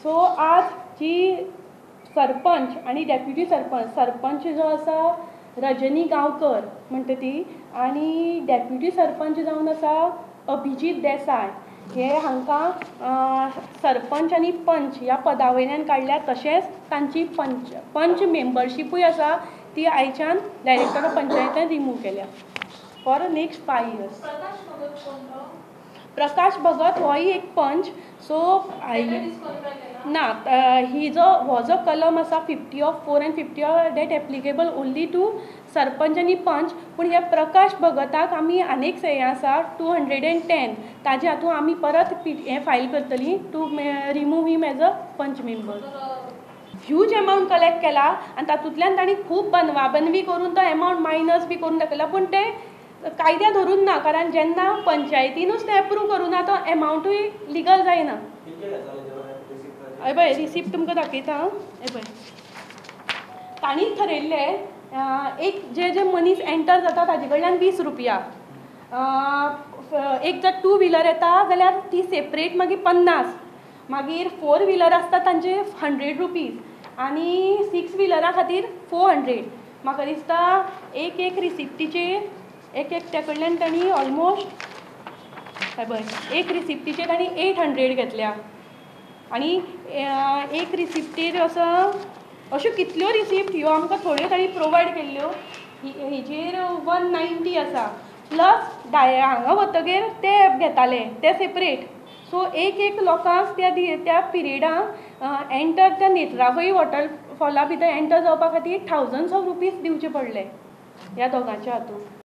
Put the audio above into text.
So आज जी सरपंच आनी डेप्युटी सरपंच, सरपंच जो आसा रजनी गांवकर म्हणटा ती, आनी डेप्युटी सरपंच जावन आसा अभिजीत देसाय, हे हांकां सरपंच आनी पंच ह्या पदा वयल्यान काडल्या. तशेंच तांची पंच मेंबरशिपूय आसा ती आयच्यान डायरेक्टर ऑफ पंचायतीन रिमूव केल्या for next 5 years. Prakash Bhagat होय एक पंच. सो ना, ही जो हो जो कलम आसा 50 of 4 and 50 of that applicable only to sarpanch आनी पंच. पूण ह्या प्रकाश भगताक आमी आनीक हें आसा 210, ताजे हातूंत आमी परत हें फायल करतली to remove him as a panch member. Huge amount collect केला आनी तातूंतल्यान तांणी खूब बनवाबनवी करून तो एमावंट मायनस बी करून दाखयला, पूण ते कायद्या धरून ना, कारण जेन्ना पंचायतीनूच तें एप्रूव करूं ना तो एमावंटूय लिगल जायना. हय पळय रिसिप्ट तुमकां दाखयता. हें पळय, तांणीच थरयल्लें एक जे जे मनीस एंटर जाता ताजे कडल्यान 20 रुपया, एक जर टू व्हिलर येता जाल्यार ती सेपरेट मागीर 50, मागीर फोर व्हिलर आसता तांचे 100 रुपीज आनी सिक्स व्हिलरा खातीर 400. म्हाका दिसता एक एक रिसिप्टीचेर एक एकट्या कडल्यान तांणी ऑलमोस्ट, हय पळय, एक रिसिप्टीचेर तांणी 800 घेतल्या आनी एक रिसिप्टीर असो अश्यो कितल्यो रिसिप्ट ह्यो आमकां थोड्यो तांणी प्रोवायड केल्ल्यो. हेजेर 190 आसा, प्लस हांगा वतगीर ते घेताले ते सेपरेट. सो एक एक लोकांक त्या त्या पिरियडाक एंटर त्या नेत्रावळी वॉटरफॉला भितर एंटर जावपा खातीर थावजंड्स ऑफ रुपीज दिवचे पडले ह्या दोगांच्या हातूंत.